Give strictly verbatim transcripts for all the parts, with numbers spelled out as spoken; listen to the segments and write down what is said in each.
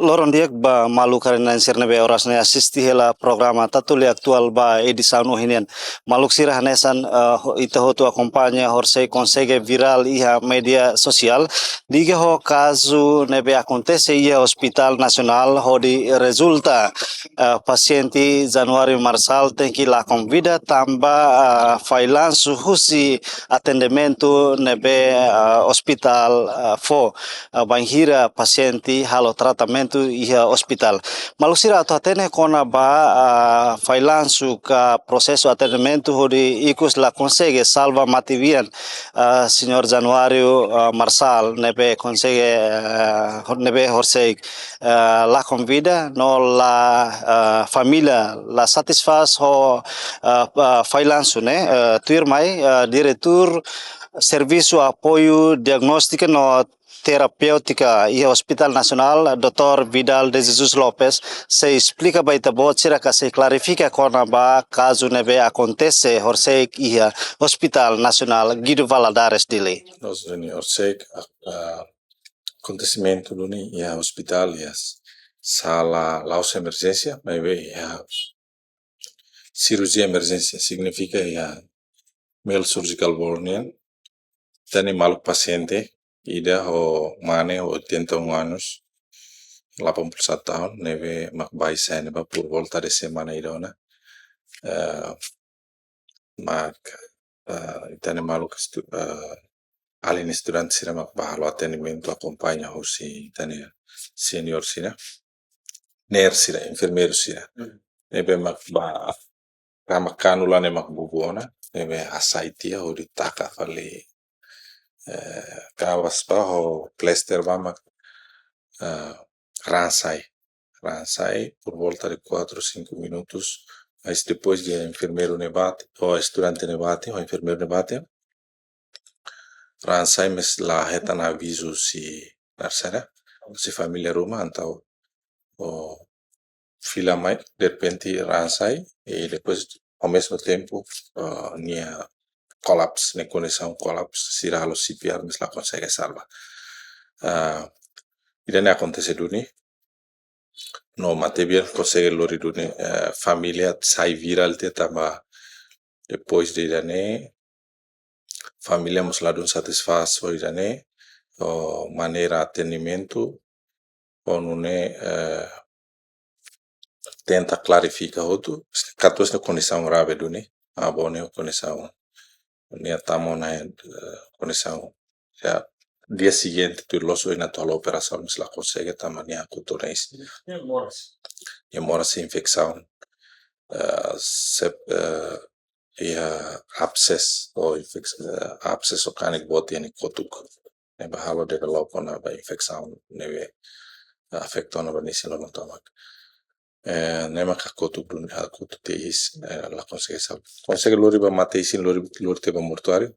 Loron di'ak ba maluk haree-na'in sira ne'ebé oras ne'e asiste hela programa Tatoli Atuál ba edisaun ohin nian. Maluk sira, hanesan, eh, ho-, ita hotu akompaña horisehik konsege virál iha média sosiál liga ho kazu ne'ebé akontese iha Hospitál Nasionál hodi rezulta, eh, pasiente Januário Marçal tenke lakon vida tanba, eh, fallansu husi atendimentu ne'ebé, eh, ospitál, eh, fó, eh, bainhira pasiente halo tratamentu iha ospitál. Maluk sira, atu hatene kona-ba, ah, fallansu ka prosesu atendimentu hodi ikus la konsege salva mate-bian, ah, Señór Januário, ah, Marçal, ne'ebé konsege, ah, hor-, ne'ebé horisehik, ah, lakon vida no la, ah, família la satisfás ho, ah, ah, fallansu ne'e, ah, tuirmai, ah, Diretór Servisu Apoiu Diagnóstika no Terapéutika iha Hospitál Nasionál, Doutór Vidal de Jesus Lopes, sei esplika ba ita-boot sira ka sei klarifika kona-ba kazu ne'ebé akontese horisehik iha Hospitál Nasionál Guido Valadares, Dili. Loos, Duni, horisehik, ah, ah, akontesimentu duni iha ospitál, iha s-, sala la'ós emerjénsia, maibé iha sirurjia emerjénsia, signifika iha Mayo Surgical Ward nian, ita-nia maluk pasiente ida ho mane ho oitenta e um anos, delapan puluh satu tahun, ne'ebé mak bá sai ne'ebá por volta de semana ida ona. Eh, mak, eh, ita-nia maluk estu-, eh, alin estudante sira mak bá halo atendimentu, akompaña husi ita-nia senior sira, nurse sira, enfermeiru sira. Hmm. Ne'ebé mak bá, kama kanu la ne'e mak bubu ona, ne'ebé hasai tiha hodi taka fali, eh, kavas bá ho plester bá mak, eh, raan sai. Raan sai por volta de quatro, cinco minutos. Mas depois de enfermeiru ne'e bá tiha, ou estudante ne'e bá tiha, ou enfermeiru ne'e bá tiha, raan sai, mas la hetan avizu husi narsera, husi família ruma, entaun, ou fila mai, derrepente raan sai, e depois, ao mesmo tempo, ah, nia kolapsu, nia kondisaun kolapsu, sira halo C P R, mas la konsege salva. Ah, ida-ne'e akontese duni, no mate-bian konsege lori duni, eh, família sai virál tiha tanba depois de ida-ne'e, família mós ladún satisfás ho ida-ne'e, ho maneira atendimentu, ho nune'e, eh, tenta klarifika hotu, katuas nia kondisaun grave duni, avó nia kondisaun, nia tama ona, eh, kondisaun, ya, dia seguinte tuir loos ohin atu halo operasaun, mas la konsege tanba nia hakotu ona iis. Nia moras. Nia moras infesaun, eh, sep-, eh, iha abses, ou infeks-, eh, abses ou kanek boot iha nia kotuk. Ne'ebé halo develop ona ba infesaun ne'ebé afeta ona ba nia isin-lolon tomak. Eh, ne'e mak hakotu duni, hakotu tiha iis, eh, la konsege salva. Konsege lori ba mate isin, lori, lori tiha ba mortuáriu.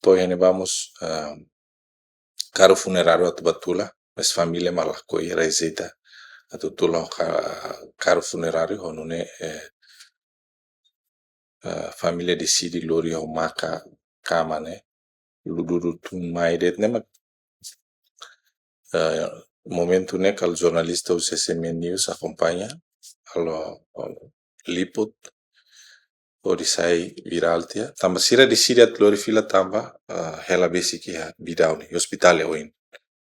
To'o iha ne'ebá mós, eh, karru funeráriu atu bá tula, mas família mak lakohi, rejeita atu tula ho ka-, karru funeráriu, ho nune'e, eh, eh, família deside lori ho maka kama ne'e, lu-, dudu tun mai de'it ne'e mak, eh, momentu ne'e kala jornalista husi S M N News akompaña, halo, halo liput, hodi sai virál tiha. Tanba sira deside atu lori fila tanba, eh, hela besik iha Bidau ne'e, ospitál ne'e oin.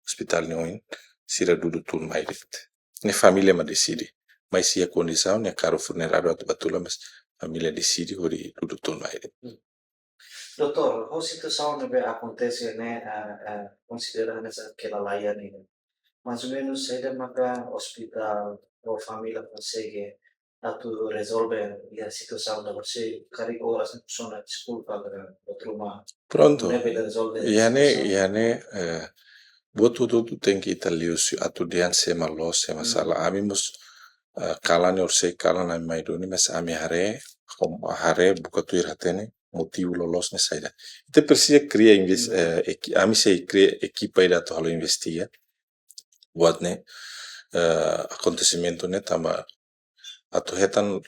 Ospitál ne'e oin, sira dudu tun mai de'it. Ne'e família mak deside. Mas iha kondisaun ne'e karru funeráriu atu bá tula, mas família deside hodi dudu tun mai de'it. Doutór, ho situasaun ne'ebé akontese ne'e, eh, eh, konsidera hanesan kelalaian ne'e. Mais ou menus saida maka ospitál ou família konsege atu rezolve iha situasaun ida, se karik oras ne'e persona deskulpa ka outro ma. Prontu. Ne'ebé rezolve iha ne'e, situasaun. Iha ne'e, eh, buat hotu-hotu tenke ita liu husi atu dehan sé mak loos, sé mak sala. Hmm. Ami mós, eh, kalan ne'e horisehik kalan ami mai duni, mas ami haree, kom-, haree buka tuir hatene motivu loloos ne'e saida. Ita presiza kria inves-, hmm, eh, eki-, ami sei kria ekipa ida atu halo investiga buat ne'e, eh, akontesimentu ne'e tanba atu hetan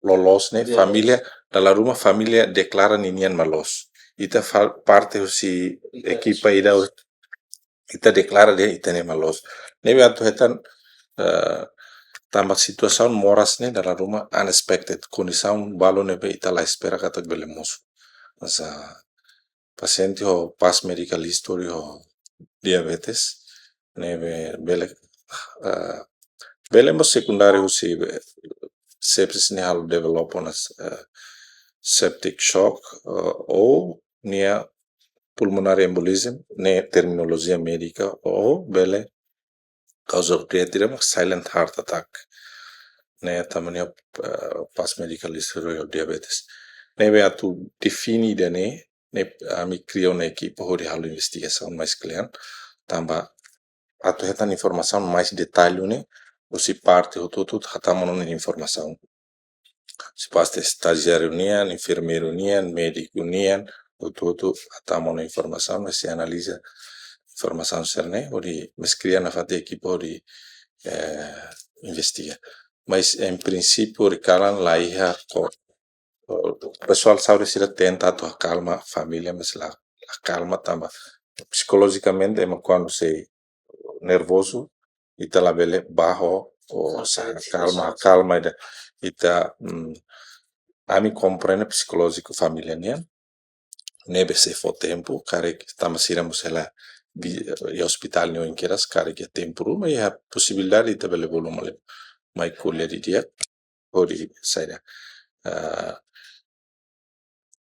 loloos ne'e, ya, família, dala ruma família deklara ninian mak loos. Ita fa-, parte husi, ita, ekipa ida, ita deklara dehan ita-nia ema loos. Ne'ebé atu hetan, eh, tanba situasaun moras ne'e dala ruma unexpected, kondisaun balu ne'ebé ita la espera katak bele mosu. Hanesan pasiente ho past medical history ho diabetes, ne'ebé bele, eh, bele mós sekundáriu husi, eh, sepsis ne'e halo develop ona, eh, septic shock, eh, ou nia pulmonary embolism, ne'e terminolojia médika, ou bele kauza di'ak ida mak silent heart attack. Ne'e tanba nia, eh, past medical history ho diabetes. Ne'ebé atu define ida-ne'e, ne'e ami kria ona ekipa hodi halo investigasaun mais kle'an, tanba atu hetan informasaun mais detalle ne'e, husi parte hotu-hotu hatama ona informasaun. Husi parte estajiáriu nian, enfermeiru nian, médiku nian, hotu-hotu hatama ona informasaun, mais sei analiza informasaun sira-ne'e, hodi mais kria nafatin ekipa hodi, eh, investiga. Mais, em princípio, horikalan la iha ko-, pesoál saúde sira tenta atu akalma família, mais la, la akalma tanba psikolojikamente ema kuandu sei nervozu, ita labele bá ho, o sa, kalma, kalma ida. Ita, mm, ami komprende psikolójiku família nian, ne'ebé sei fó tempu, karik tanba sira mós hela bi-, iha ospitál nia oin kedas, karik iha tempu ruma, iha posibilidade ita bele bolu mai, mai ko'alia didi'ak, hodi saida. Ah,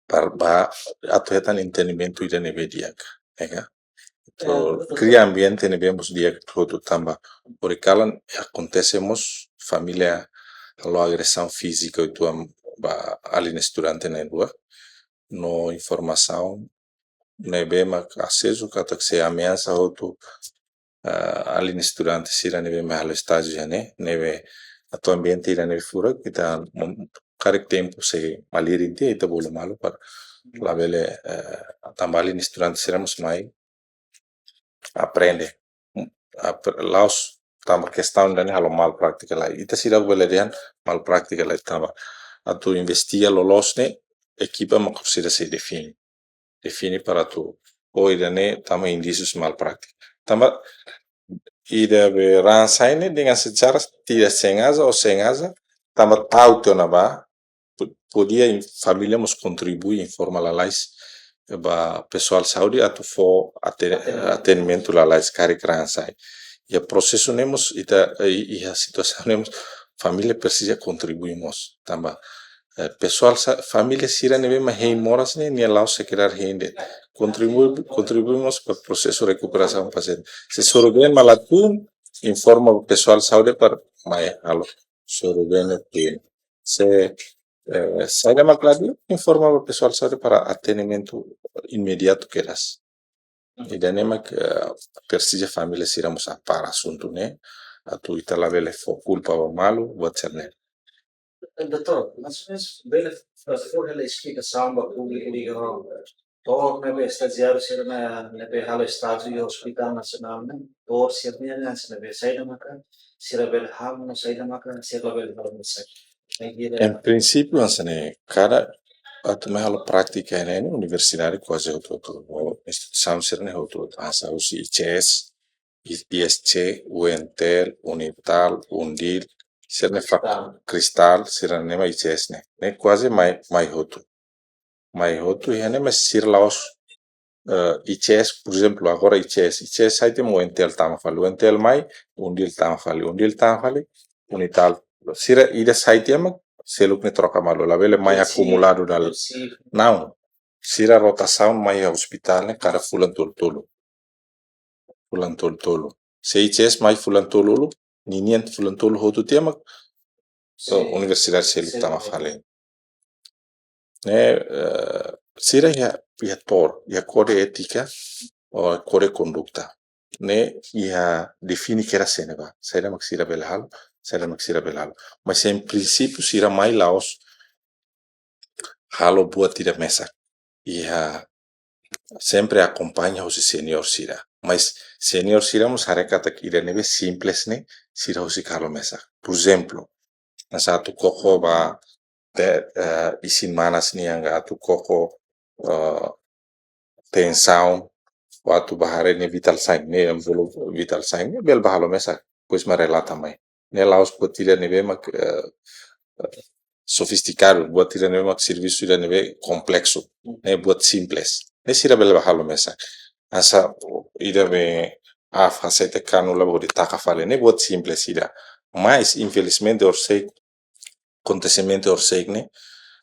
para bá atu hetan entendimentu ida ne'ebé di'ak, ya kan? Atu kria ambiente ne'ebé mós di'ak hotu tanba horikalan akontese mós família halo agresaun fízika uitoan ba alin estudante na'in-rua no informasaun ne'ebé mak asesu katak sei ameasa hotu, ah, alin estudante sira ne'ebé mak halo estájiu iha ne'e, ne'ebé atu ambiente ida ne'e furak, ita mom-, karik tempu sei malirin tiha ita bolu malu para labele, eh, tanba alin estudante sira mós mai aprende. Ap-, la'ós tanba kestaun ida-ne'e halo malprátika lai. Ita seidauk bele dehan malprátika lai tanba atu investiga loloos ne'e ekipa mak sira sei define. Define para atu, o ida-ne'e tama indísius malprátika. Tanba ida be raan-sa'e ne'e dengan secara tidak sengaja ou sengaja, tanba ta'uk tiha ona bá, po-, podia in-, família mós kontribui informa lalais ba pesoál saúde atu fó ate-, atendimentu lalais karik raan-sa'e. Iha prosesu ne'e mós ita, i-, iha situasaun ne'e mós família presiza kontribui mós. Tanba, eh, pesoál sa-, família sira ne'ebé mak hein moras ne'e, nia la'ós sekedar hein de'it. Kontribui, kontribui mós ba prosesu rekuperasaun pasiente. Se sorubeen mak la tun, informa pesoál saúde para mai halo sorubeen ne'e tun. Se, eh, saida mak la di'ak, informa pesoál saúde para atendimentu imediatu kedas. Ida-ne'e mak, eh, presiza família sira mós hapara asuntu ne'e, atu ita labele fó kulpa ba malu, buat sira-ne'e. Doutór, mais ou menus bele fó hela esplikasaun ba públiku liga ho to'o ne'ebé estajiáriu sira-ne'e, ne'ebé halo estájiu iha Hospital Nasionál ne'e, to'o sira-nia ne'e, sira-ne'e saida maka sira bele halo, no saida maka sira labele halo, no saida. Em princípio, hanesan ne'e, kada atu mai halo prátika ne'e, universidade kuaze hotu-hotu, ou instituisaun sira-ne'e hotu-hotu, hanesan husi I C S, I-, I S C, UNTL, UNITAL, UNDIL, sira-ne'e fa-, Cristal. Cristal, sira-ne'e mak I C S ne'e. Ne'e kuaze mai, mai hotu. Mai hotu iha ne'e, mais sira la'ós, eh, I C S, por exemplo, agora I C S, I C S sai tiha mak UNTL tama fali, UNTL mai, UNDIL tama fali, UNDIL tama fali, UNITAL. Sira ida sai tiha mak seluk ne'e troka malu, labele mai akumuladu dala. Não. Sira rotasaun mai iha ospitál ne'e kada fulan tolu-tolu. Fulan tolu-tolu. Se I C S mai fulan tolu-tolu, ninian fulan tolu hotu tiha mak, so, universidade seluk tama fali. Ne'e, eh, sira iha, iha tor, iha kode étika, ou kode konduta. Ne'e iha define kedas sé ne'ebá. Saida mak sira bele halo, saida mak sira bele halo. Mas em princípio sira mai la'ós halo buat ida mesak. Iha sempre akompaña husi senior sira. Mas senior sira mós haree katak ida ne'ebé simples ne'e sira husik halo mesak. Por exemplo, hanesan atu koko ba te-, eh, isin-manas nian ka atu koko, eh, tensaun, Atu bá haree ne'e vital sign, ne'e envelope vital sign, ne'e bele bá halo mesak, depois mak relata mai. Ne'e la'ós buat ida ne'ebé mak, eh, eh, sofistikadu, buat ida ne'ebé mak servisu ida ne'ebé kompleksu, ne'e buat simples. Ne'e sira bele bá halo mesak. Hanesan ida be af hasetek kanu la hodi taka fali, ne'e buat simples ida. Mas, infelizmente, horisehik, akontesimentu horisehik ne'e,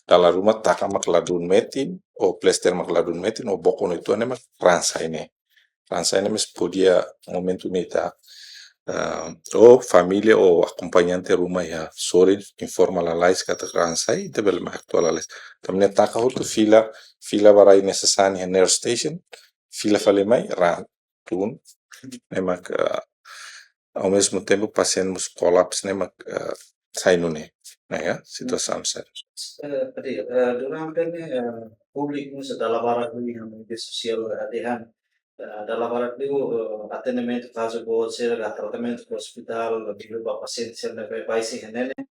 dala ruma taka mak ladún metin, ou plester mak ladún metin, ou bokon uitoan ne'e mak raan sai ne'e. Raan sai ne'e mós podia momentu ne'e ita, ah, ou família ou akompañante ruma iha sorin informa lalais katak raan sai, ita bele mai aktua lalais. Tanba ne'e taka hotu fila, fila ba rai nesesáriu iha nurse station, fila fali mai raan tun, ne'e mak, ah, ao mesmo tempo pasiente mós kolapsu, ne'e mak, ah, sai nune'e, ne'e, ya, situasaun sai. Eh, tadi, eh, durante ne'e, eh, públiku mós dala barak liu iha média sosiál, eh, dehan, eh, dala barak liu, eh, atendimentu kazu boot sira ka tratamentu iha ospitál, liu ba pasiente sira ne'ebé baibain iha ne'e,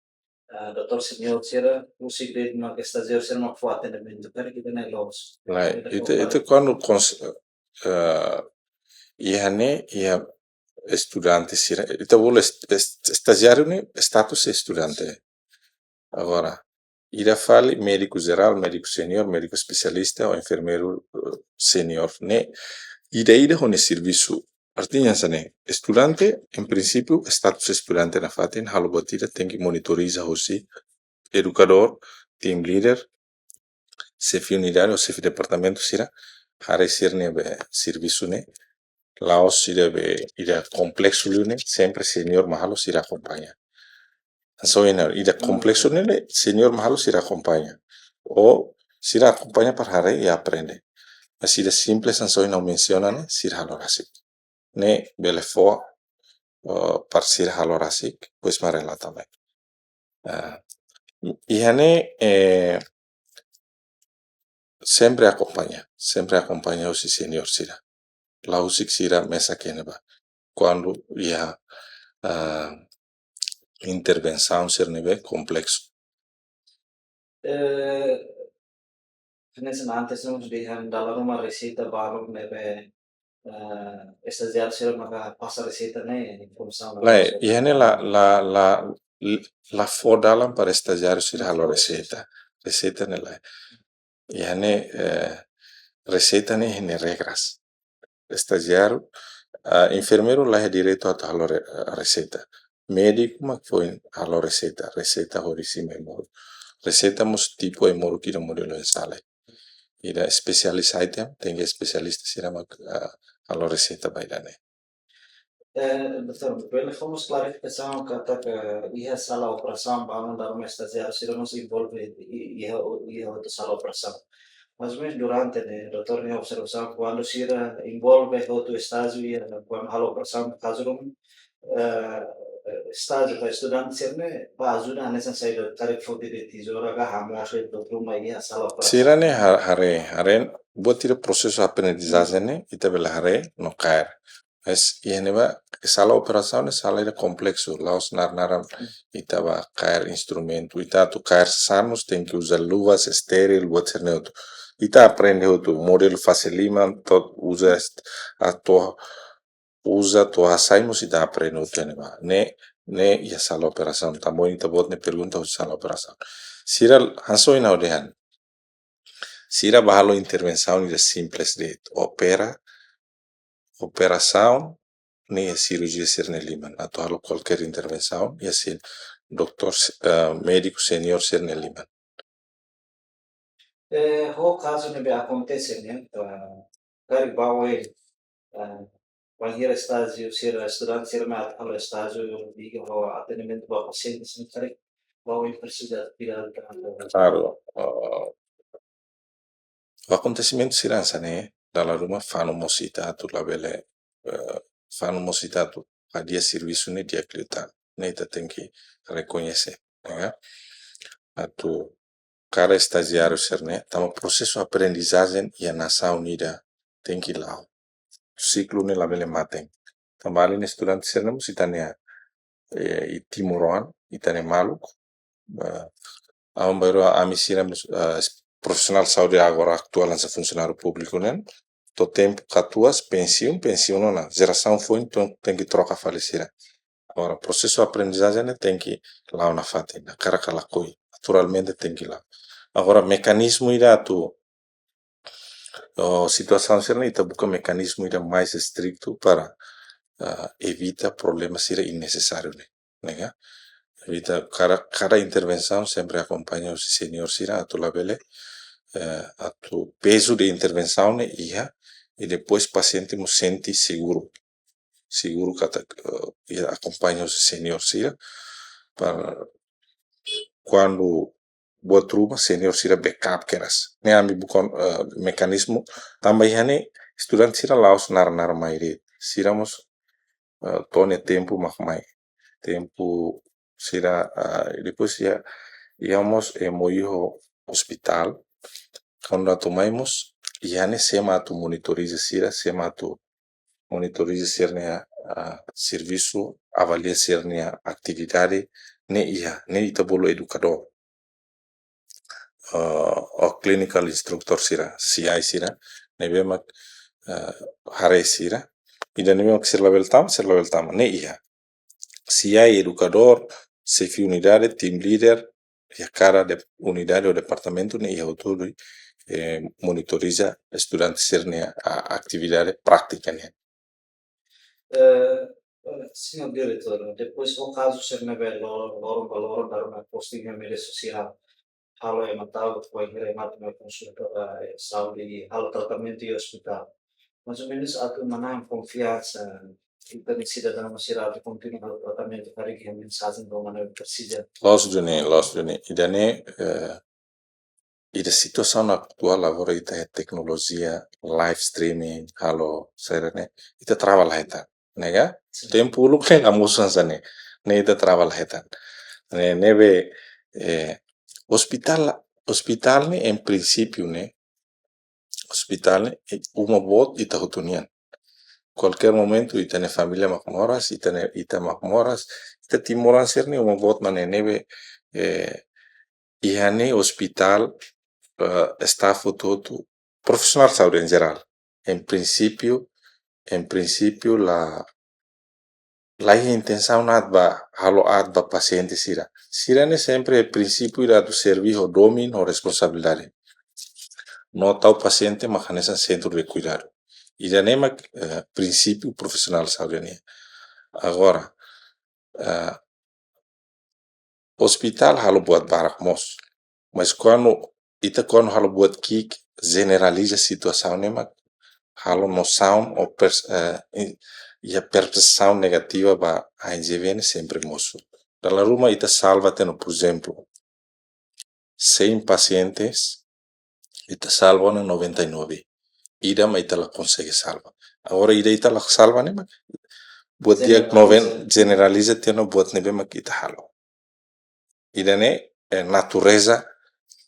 eh, doutór senior sira, husik de'it mak estajiáriu sira mak fó atendimentu, karik ida-ne'e loos. Lae, ita, ita kuandu kons-, eh, iha ne'e, iha estudante sira, ita bolu est-, est-, estajiáriu ne'e status estudante. Agora, ida fali médiku jerál, médiku senior, médiku espesialista, ou enfermeiru, eh, senior, ne'e, ida-ida ho nia servisu. Artinya hanesan ne'e, estudante, em princípio, status estudante nafatin, halo buat ida tenke monitoriza hosi edukadór, team leader, xefe unidade ou xefe departamentu sira, haree sira-nia be servisu ne'e, la'ós sira be ida kompleksu liu ne'e, sempre senior mak halo, sira akompaña. Hanesan ohin ha'u, ida kompleksu ne'e, senior mak halo, sira akompaña. Ou sira akompaña para haree i aprende. Mas ida simples hanesan ohin ha'u mensiona ne'e, sira halo rasik. Ne'e bele fó, eh, para sira halo rasik, depois mak relata mai. Ah, iha ne'e, eh, sempre akompaña, sempre akompaña hosi senior sira. La husik sira mesak iha ne'ebá. Kuandu iha, ah, intervensaun sira ne'ebé kompleksu. Eh, hanesan antes ne'e mós dehan dala ruma reseita balun ne'ebé, eh, estajiáriu sira maka pasa reseita ne'e, informasaun ne'e. Lae, iha ne'e la, la, la, la fó dalan para estajiáriu sira halo reseita. Reseita ne'e lae. Iha ne'e, eh, reseita ne'e iha nia regras. Estajiáriu, ah, enfermeiru la iha direitu atu halo re-, ah, reseita. Médiku mak foin halo reseita, reseita hodi simu ai-moruk. Reseita mós tipu ai-moruk ida modelu hanesan lae. Ida specialist item, tenke espesialista sira mak, ah, halo reseita ba ida-ne'e. Eh, doutór, bele fó mós klarifikasaun katak iha sala operasaun balun dala ruma estajiáriu sira mós envolve i-, iha, iha hotu sala operasaun. Mas mesmu durante ne'e, doutór nia observasaun, kuandu sira envolve hotu estájiu iha, kuandu halo operasaun kazu ruma, eh, estájiu ka estudante sira-ne'e bá ajuda hanesan saida, karik foti de'it tezoura ka hamoos de'it buat ruma iha sala operasaun. Sira-ne'e ha-, haree, haree, buat ida prosesu aprendizajen ne'e, ita bele haree no kaer. Mas iha ne'ebá, sala operasaun ne'e sala ida kompleksu, la'ós naran-naran ita bá kaer instrumentu, ita atu kaer sasán mós tenke uza luvas, estéril, buat sira-ne'e hotu. Ita aprende hotu, modelu fase liman, to'o uza est-, atu uza to'o hasai mós ita aprende hotu iha ne'ebá. Ne'e, ne'e iha sala operasaun, tanba ita-boot nia pergunta hosi sala operasaun. Sira hanesan ohin ha'u dehan. Sira bá halo intervensaun ida simples de'it, opera, operasaun, ne'e sirurjia sira-nia liman. Atu halo kualkér intervensaun, iha sin, doutór, eh, médiku senior sira-nia liman. Eh, ho kazu ne'ebé akontese ne'e, eh, karik ba oin, eh, bainhira estájiu sira, estudante sira mai atu halo estájiu liga ho atendimentu ba pasiente sira, karik ba oin presiza atividade ka? Klaru, eh, akontesimentu sira hanesan ne'e, dala ruma fanu mós ita atu labele, eh, fanu mós ita atu hadi'a servisu ne'e di'ak liután. Ne'e ita tenke rekoñese, ya. Atu kada estajiáriu sira-ne'e, tanba prosesu aprendizajen iha nasaun ida tenke la'o. Siklu ne'e labele maten. Tanba alin estudante sira-ne'e mós ita-nia, eh, i timoroan, ita-nia maluk. Eh, aban-bainrua ami sira mós, eh, profisionál saúde agora atuál hanesan funsionáriu públiku ne'e, to'o tempu katuas, pensiun, pensiun ona, jerasaun foin, entaun tenke troka fali sira. Agora, prosesu aprendizajen ne'e tenke la'o nafatin, hakarak ka lakohi, naturalmente tenke la'o. Agora, mekanizmu ida atu, oh, situasaun sira-ne'e ita buka mekanizmu ida mais estritu para, ah, evita problema sira innesesáriu ne'e, ne'e ka? Evita kada, kada intervensaun sempre akompaña husi senior sira atu labele, eh, atu pezu de intervensaun ne'e iha, i depois pasiente mós sente seguru. Seguru katak, eh, iha akompaña husi senior sira, para kuandu buat ruma senior sira backup kedas. Ne'e ami buka, eh, mekanizmu, tanba iha ne'e estudante sira la'ós naran-naran mai de'it. Sira mós, eh, to'o nia tempu mak mai. Tempu sira, ah, depois iha, iha mós M O U ho ospitál. Kuandu atu mai mós, iha ne'e sé mak atu monitoriza sira, sé mak atu monitoriza sira-nia, ah, servisu, avalia sira-nia atividade, ne'e iha, ne'e ita bolu edukadór. Ah, ou clinical instructor sira, C I sira, ne'ebé mak, ah, haree sira. Ida ne'ebé mak sira labele tama, sira labele tama, ne'e iha. C I, edukadór, xefe unidade, team leader, iha kada de-, unidade ou departamentu ne'e iha hotu, eh, monitoriza estudante sira-nia, ah, atividade prátika ne'e. Eh, eh, señór diretór, depois ho kazu sira ne'ebé loron, loron ba loron dala ruma posting iha média sosiál, halo ema ta'uk, bainhira ema atu mai konsulta, eh, saúde, halo tratamentu iha ospitál. Mais ou menus atu manán konfiansa ita-nia sidadaun sira atu kontinua halo tratamentu karik iha mensajen ba ema ne'ebé presiza. Loos duni, loos duni. Ida-ne'e, eh, iha situasaun atuál agora ita iha teknolojia, live streaming, halo saida ne'e, ita trava la hetan, ne'e ka? Sin. Tempu uluk ne'e la mosu hanesan ne'e, ne'e ita trava la hetan. Ne'e, ne'ebé, eh, ospitál, ospitál ne'e, em princípio ne'e, ospitál ne'e, eh, uma boot ita hotu nian. Kualkér momentu ita-nia família mak moras, ita-nia, ita mak moras, ita timoroan sira-ne'e uma boot mak ne'e, ne'ebé, eh, iha ne'e ospitál, eh, staff hotu-hotu, profisionál saúde em geral. Em princípio, em princípio la, la iha intensaun aat ba, halo aat ba pasiente sira. Sira-ne'e sempre prinsípiu ida atu serve ho domin, ho responsabilidade. No tau pasiente mak hanesan sentru de kuidadu. Ida-ne'e mak, eh, prinsípiu profisionál saúde nian. Agora, eh, ospitál halo buat barak mós. Mas kuandu, ita kuandu halo buat ki'ik, jeneraliza situasaun ne'e mak halo nosaun ou pers-, eh, i-, iha persepsaun negativa ba H I G V ne'e sempre mosu. Dala ruma ita salva tiha ona, por ezemplu, cem pacientes, ita salva ona noventa e nove. Ida mak ita la konsege salva. Agora, ida ita la salva ne'e mak buat di'ak, jeneraliza, noven-, jeneraliza tiha ona buat ne'ebé mak ita halo. Ida-ne'e, eh, natureza,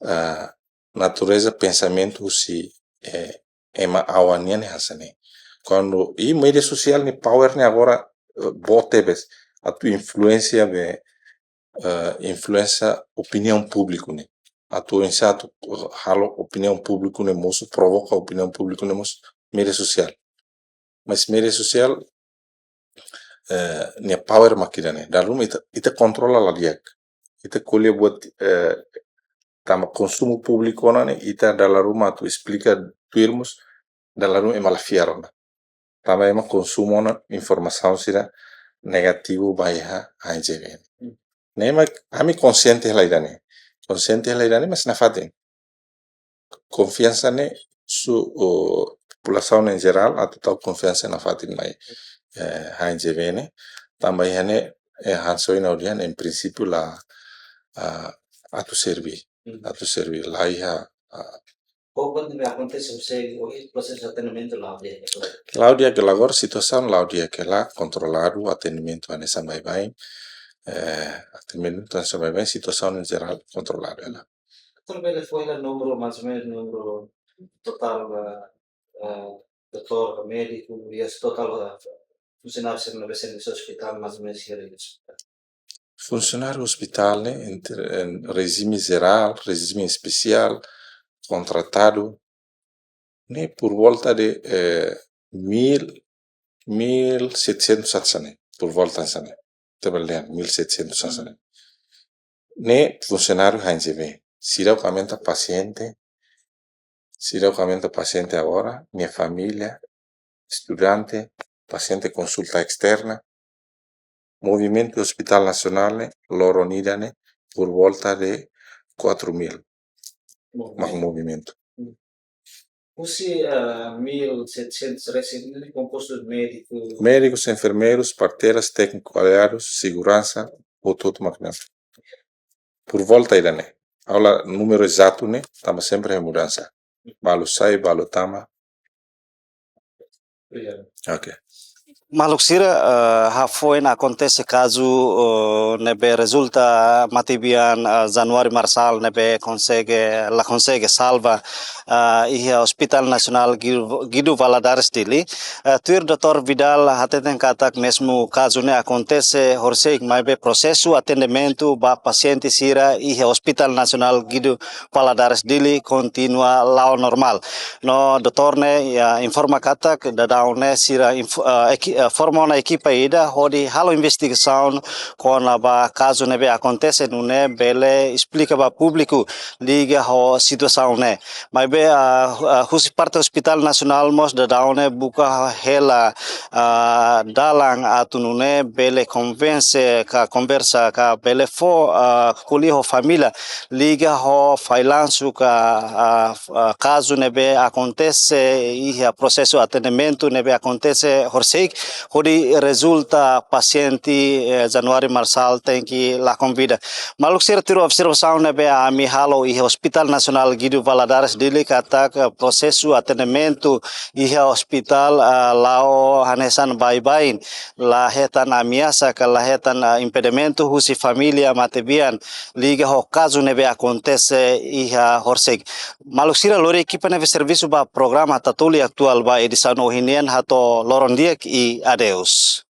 ah, natureza pensamentu husi, eh, ema awan nian ne'e hanesan ne'e. Kuandu, i média sosiál nia power ne'e agora, eh, boot tebes atu influénsia be, eh, influénsia opiniaun públiku ne'e. Atu influénsia atu, eh, halo opiniaun públiku ne'e mosu, provoka opiniaun públiku ne'e mosu, média sosiál. Mas média sosiál, eh, nia power mak ida-ne'e. Dala ruma ita, ita kontrola la di'ak. Ita ko'alia buat, eh, tanba konsumu públiku ona ne'e, ita dala ruma atu esplika tuir mós, dala ruma ema la fiar ona. Tanba ema konsumu ona informasaun sira negativu ba iha H I G V. Hmm. Ne'e mak ami konsiente hela ida-ne'e. Konsiente hela ida-ne'e, mas nafatin. Konfiansa ne'e su, o, populasaun em geral atu tau konfiansa nafatin mai, eh, H I G V ne'e. Tanba iha ne'e, eh, hanesan ohin ha'u dehan, em princípio la, ah, atu serve, hmm, atu serve, la iha, ah, Ou buat ne'ebé akontese, ou sei, ou prosesu atendimentu la'o di'ak hela. La'o di'ak hela, agora situasaun la'o di'ak hela, kontroladu, atendimentu hanesan baibain, eh, atendimentu hanesan baibain, situasaun em geral kontroladu hela. Doutór, bele fó hela númeru, mais ou menus númeru totál, eh, eh, doutór, médiku, i es totál, eh, funsionáriu sira ne'ebé servisu iha ospitál, mais ou menus hira iha ospitál. Funsionáriu ospitál ne'e, entre, em regime geral, regime especial, kontratadu, Ne'e por volta de eh, mil, mil setecentos hanesan ne'e, por volta hanesan ne'e. Ita bele dehan mil setecentos hanesan ne'e. Ne'e funsionáriu H N C B. Sira mak aumenta pasiente, sira mak aumenta pasiente agora, nia família, estudante, pasiente konsulta esterna, movimentu Hospital Nasionál ne'e, loron ida ne'e, por volta de quatro mil. Mak movimentu. Husi eh, mil setecentos resin ne'e kompostu médiku. Médikus, enfermeirus, parteiras, tékniku aliadus, seguransa, hotu-hotu mak ne'e. Por volta ida ne'e. Ha'u la númeru ezatu ne'e, tanba sempre iha mudansa. Balu sai, balu tama. Oke. Maluk sira, eh, hafoin akontese kazu eh, ne'ebé rezulta matebian eh, Januário Marçal ne'ebé konsege, la konsege salva eh, iha Hospital Nasionál Guido, Guido Valadares Dili. Eh, tuir doutór Vidal hateten katak mezmu kazu ne'e akontese horisehik, maibé prosesu atendimentu ba pasiente sira iha Hospital Nasionál Guido Valadares Dili kontinua la'o normál. No doutór ne'e informa katak daudaun ne'e sira inf- eh, eki- eh, forma ona ekipa ida hodi halo investigasaun kona-ba kazu ne'ebé akontese, nune'e bele esplika ba públiku liga ho situasaun ne'e. Maibé eh, eh, husi parte Hospital Nasionál mós daudaun ne'e buka hela eh, dalan atu nune'e bele konvense ka konversa ka bele fó eh, ko'alia ho família liga ho fallansu ka ah, ah, kazu ne'ebé akontese iha prosesu atendimentu ne'ebé akontese horisehik hodi rezulta pasiente eh, Januário Marçal tenke lakon vida. Maluk sira, tuir observasaun ne'ebé ami halo iha Hospital Nasionál Guido Valadares Dili katak eh, prosesu atendimentu iha hospital ah, la'o hanesan baibain, la hetan ameasa ka la hetan ah, impedimentu husi família matebian liga ho kazu ne'ebé akontese iha horisehik. Maluk sira, lori ekipa ne'ebé servisu ba programa Tatoli Atuál ba edisaun ohin nian hato'o loron di'ak i adeus.